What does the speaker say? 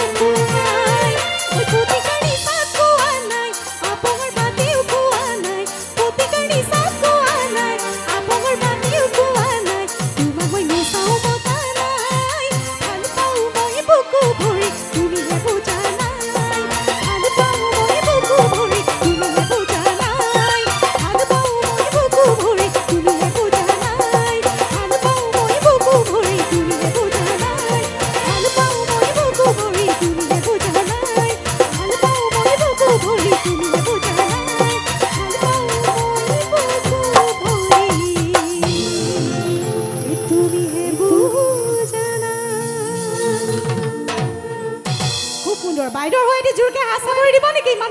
একো নাই। ঐ পুতিকাৰ নিচাত কোৱা নাই, আপঙৰ বাদেও কোৱা নাই। পুতিকাৰ নিচাত কোৱা নাই, আপঙৰ বাদেও কোৱা নাই। তোমাক মই মিছাও মতা নাই, ভাল পাওঁ মই বুকু ভৰি, তুমিহে বুজা নাই। ভাল পাওঁ মই বুকু ভৰি, তুমিহে বুজা নাই। ভাল পাওঁ মই বুকু ভৰি, তুমিহে বুজা নাই। ভাল পাওঁ মই বুকু ভৰি, তুমিহে বুজা নাই। ভাল পাওঁ মই বুকু ভৰি, তুমিহে বুজা নাই। ভাল পাওঁ মই বুকু ভৰি, তুমিহে বুজা নাই। ভাল পাওঁ মই বুকু ভৰি, তুমিহে বুজা নাই। খুব সুন্দৰ। বাইদেউৰ হৈ এটি জোৰকে হাত চাপৰি দিব নেকি ইমান?